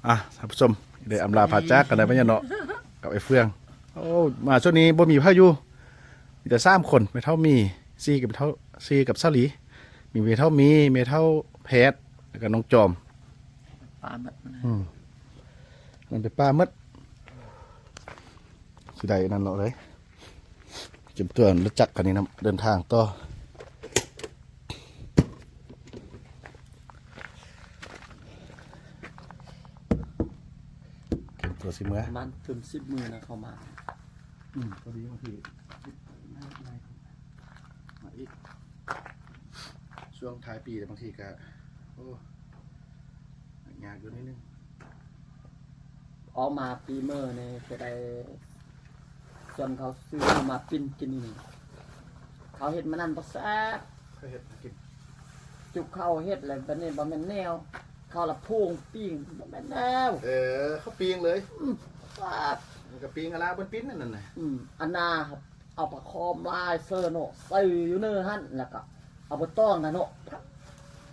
ອ່ະ ທ່ານຜູ້ຊົມ ໄດ້ອຳລາພາຈາກກັນໄດ້ບັດນີ້ເນາະ ກັບໄອ້ເຟືອງ. ໂອ້ ມາຊ່ວງນີ້ບໍ່ມີໃຜຢູ່ ມີແຕ່ສາມຄົນ ແມ່ເຖົ້າໝີ່ ສີ່ກັບເຖົ້າ ສີ່ກັບສາລີ ມີແມ່ເຖົ້າໝີ່ ແມ່ເຖົ້າແພດ ແລ້ວກໍນ້ອງຈອມ. ປາໝົດ ອືມ ມັນໄປປ່າໝົດ ຊິໄດ້ນັ້ນເນາະເລີຍ. ກຽມຕົວລົດຈັກຄັນນີ້ນຳ ເດີນທາງຕໍ່ ກຽມຕົວຊິເມືອ ປະມານເກີນສິບມື້ນະເຂົ້າມາ. ອືມ ພໍດີບາງທີມາອີກ ຊ່ວງທ້າຍປີບາງທີກະ ໂອ້ ຍາກຢູ່ໜ້ອຍໜຶ່ງ. ອອກມາປີເມີນີ້ຈະໄດ້ຊວນເຂົາຊື້ມາປີ້ນກິນນີ້ ເຂົາເຮັດມື້ນັ້ນບໍ່ແຊບ ເຂົາເຮັດໃຫ້ກິນ ຈຸເຂົ້າເຮັດແລ້ວ ບາດນີ້ບໍ່ແມ່ນແນວ ເຂົາລະໂພງປີ້ງ ບໍ່ແມ່ນແນວ. ເອີ ເຂົາປີ້ງເລີຍ ອືມ ແຊບ ມັນກະປີ້ງອາລາເພິ່ນປີ້ນນັ້ນນະ. ອືມ ອັນນາ ເອົາຜ້າຄອມລາຍເຊີໂນະໃສ່ຢູ່ເນີຫັ້ນ ແລ້ວກະເອົາໃບຕອງນະເນາະ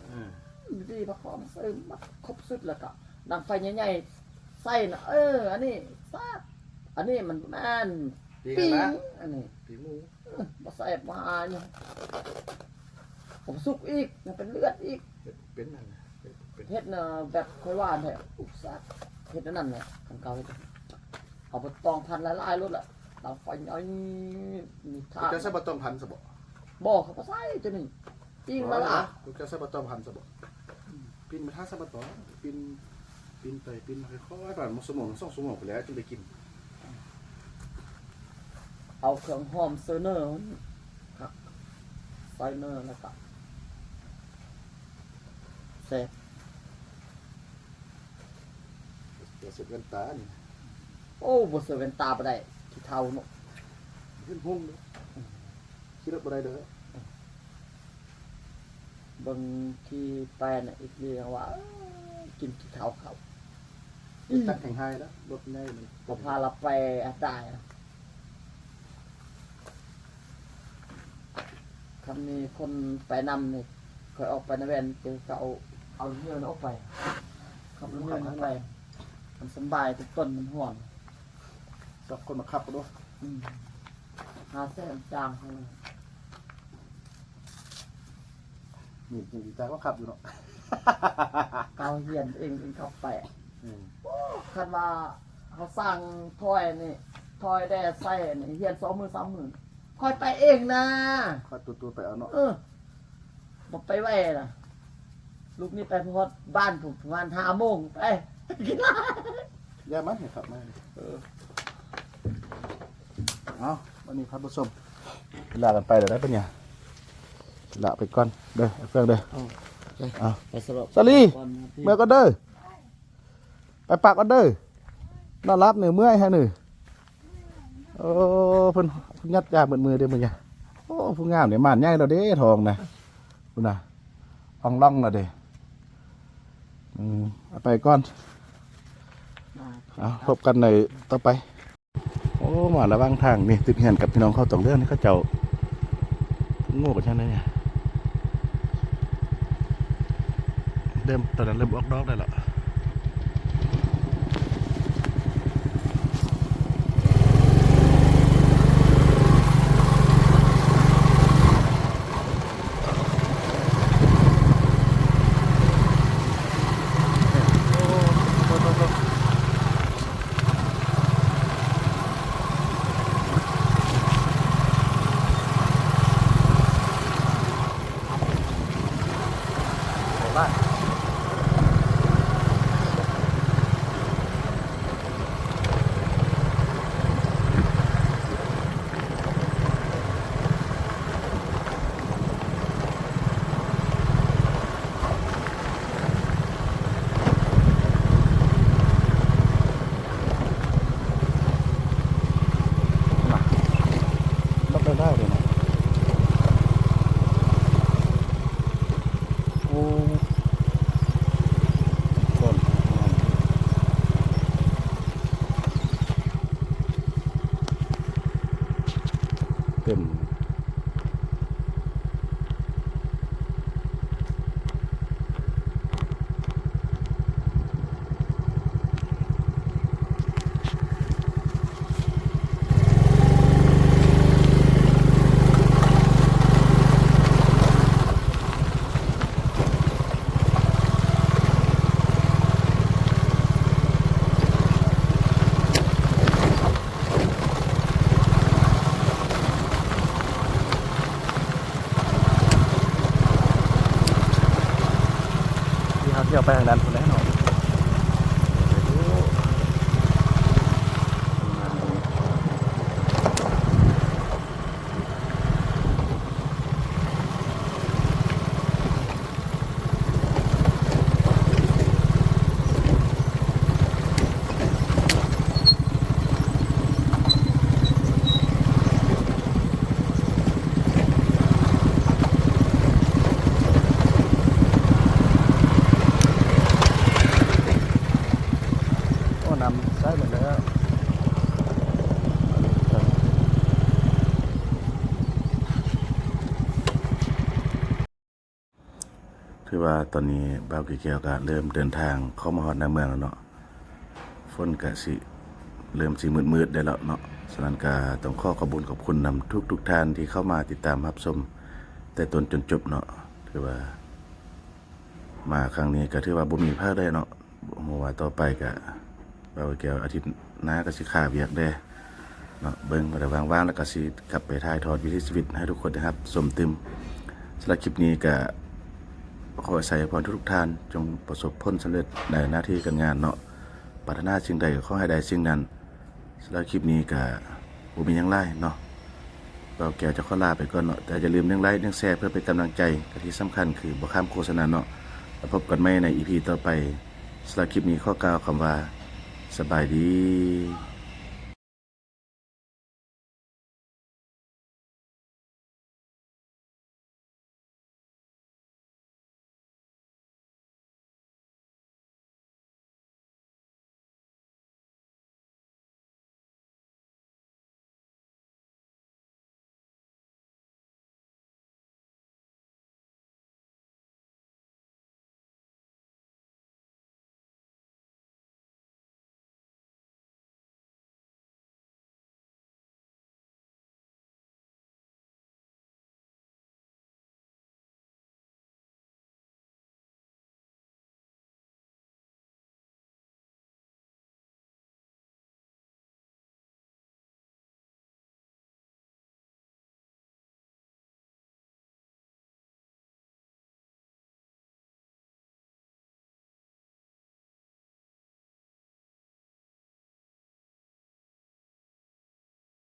ອືມ ດີ ຜ້າຄອມໃສ່ໝົດຄົບຊຸດ ແລ້ວກະດັງໄຟໃຫຍ່ໆໃສ່ນະ. ເອີ ອັນນີ້ຊາດ ອັນນີ້ມັນແມ່ນປີ້ງ ປີ້ງ ອັນນີ້ປີ້ງໝູ ເອີ ບໍ່ແຊບບໍ່ຫາຫຍັງ ບໍ່ສຸກອີກ ຍັງເປັນເລືອດອີກ. ເຮັດເປັນນັ້ນ ເຮັດເປັນ ເຮັດນະ ແບບຂ້ອຍວ່າແທ້ ອຸກຊາ ເຮັດອັນນັ້ນແຫຼະ ຄັນເກົ່າເຮັດ ເອົາໃບຕອງພັນຫຼາຍໆໂລດແຫຼະ ດັງໄຟໃຫຍ່ ມີທາດ. ເຈົ້າໃສ່ໃບຕອງພັນຊະບໍ່? ບໍ່ ເຂົາບໍ່ໃສ່ຕົວນີ້ ປີ້ງມາລະ. ເຈົ້າໃສ່ໃບຕອງພັນຊະບໍ່? ອືມ ປີ້ງມາທາໃສ່ໃບຕອງ ປີ້ງ ປີ້ງໄປປີ້ງມາ ຄ່ອຍໆ ປະມານຊົ່ວໂມງ ສອງຊົ່ວໂມງພຸ້ນແຫຼະ ຈຶ່ງໄດ້ກິນ. ເອົາເຄື່ອງຫອມໃສ່ເນີ ຄັກ ໃສ່ເນີແລ້ວກະແຊບ. ບໍ່ໃສ່ແວ່ນຕານີ້ ໂອ້ ບໍ່ໃສ່ແວ່ນຕາບໍ່ໄດ້ ຂີ້ເຖົ້າເນາະ ເຫັນຫົງເດີ ອືມ ຂີ່ລົດບໍ່ໄດ້ເດີ. ເບິ່ງທີ່ໄປນະ ອີກເລື່ອງວ່າ ເອີ ກິນຂີ້ເຖົ້າເຂົາ ຕັກແຮງຫາຍແລ້ວ ລົດໃຫຍ່ມັນ ບໍ່ພາລາໄປອາດາຍ. ຄັນມີຄົນໄປນຳນີ້ ຂ້ອຍອອກໄປນະແວ່ນ ເຈົ້າເອົາເຮືອນອອກໄປ ຂັບເຮືອນໄປ ມັນສຳບາຍ ຕົ້ນມັນຮ້ອນ ສອງຄົນມາຂັບເອົາໂລດ. ອືມ ຫາແສນຈ້າງເຮົາ ນີ້ຍັງດີໃຈວ່າຂັບຢູ່ເນາະ ເຮົາຮຽນເອງ ເອງຂັບໄປ. ອືມ ໂອ້ ຄັນວ່າເຮົາສ້າງຖ້ອຍນີ້ ຖ້ອຍແດ່ໃສ່ນີ້ ຮຽນສອງມື້ສາມມື້ ຂ້ອຍໄປເອງນະ ຂ້ອຍຕູໆໄປເອົາເນາະ. ເອີ ບໍ່ໄປໄວນະ ລູກນີ້ໄປຮອດບ້ານພຸ້ນ ປະມານຫ້າໂມງ ໄປ ຢ່າມາໃຫ້ຂັບມາ. ເອີ ເອົາ ບັດນີ້ທ່ານຜູ້ຊົມ ລາກັນໄປແລ້ວເດີບັດນີ້ ລາໄປກ່ອນເດີ ເຟືອງເດີ. ເອົາ ເອົາ ໄປສະເລາະ ສາລີ ເມືອກ່ອນເດີ ໄປປາກກ່ອນເດີ ນອນຫຼັບນີ້ເມື່ອຍແຮງນີ້. ໂອ້ ເພິ່ນ ເພິ່ນຍັດຢາເບິດມື້ເດ້ມື້ນີ້. ໂອ້ ຜູ້ງາມນີ້ ໝານໃຫຍ່ແລ້ວເດ້ ທອງນະ ພຸ້ນນະ ອ່ອງລ່ອງແລ້ວເດ້. ອືມ ເອົາໄປກ່ອນ ເອົາ ພົບກັນໃນຕໍ່ໄປ. ໂອ້ ມາລະຫວ່າງທາງນີ້ ຕິດເຮືອນກັບພີ່ນ້ອງເຜົ່າຕອງເຫຼືອງນີ້ ເຂົາເຈົ້າໂງ່ກັນຈັ່ງໃດນີ້ ເລີ່ມ ຕອນນັ້ນເລີ່ມອອກດອກໄດ້ລະ. ໂອ້ ຫຼາຍ ດຽວໄປທາງດ້ານພຸ້ນແຫຼະເນາະ. ໂອ້ ນ້ຳໃສໝົດແລ້ວ. ຖືວ່າຕອນນີ້ບ່າວເກຍແກ້ວກະເລີ່ມເດີນທາງເຂົ້າມາຮອດໃນເມືອງແລ້ວເນາະ. ຝົນກະຊິເລີ່ມຊິມືດໆໄດ້ແລ້ວເນາະ. ສະນັ້ນກະຕ້ອງຂໍຂອບບຸນຂອບຄຸນນຳທຸກໆທ່ານທີ່ເຂົ້າມາຕິດຕາມຮັບຊົມແຕ່ຕົ້ນຈົນຈົບເນາະ. ຖືວ່າມາຄັ້ງນີ້ກະຖືວ່າບໍ່ມີພາດເລີຍເນາະ. ບໍ່ຮູ້ວ່າຕໍ່ໄປກະ ບ່າວແກ້ວອາທິດໜ້າກະຊິຄາວຽກແດ່ເນາະ. ເບິ່ງ ເມື່ອໃດວ່າງໆແລ້ວກະຊິກັບໄປຖ່າຍທອດວິຖີຊີວິດໃຫ້ທຸກຄົນໄດ້ຮັບຊົມຕື່ມ. ສຳລັບຄລິບນີ້ກະຂໍອວຍໄຊອວຍພອນທຸກໆທ່ານ ຈົ່ງປະສົບຜົນສຳເລັດໃນໜ້າທີ່ການງານເນາະ. ປາດຖະໜາສິ່ງໃດກະຂໍໃຫ້ໄດ້ສິ່ງນັ້ນ. ສຳລັບຄລິບນີ້ກະບໍ່ມີຫຍັງຫຼາຍເນາະ. ບ່າວແກ້ວຈະຂໍລາໄປກ່ອນເນາະ, ແຕ່ຢ່າລືມໜຶ່ງໄລຄ໌ ໜຶ່ງແຊຣ໌ ເພື່ອເປັນກຳລັງໃຈ, ແລະທີ່ສຳຄັນຄືບໍ່ຂ້າມໂຄສະນາເນາະ. ແລ້ວພົບກັນໃໝ່ໃນອີພີຕໍ່ໄປ. ສຳລັບຄລິບນີ້ຂໍກ່າວຄຳວ່າ ສະບາຍດີ.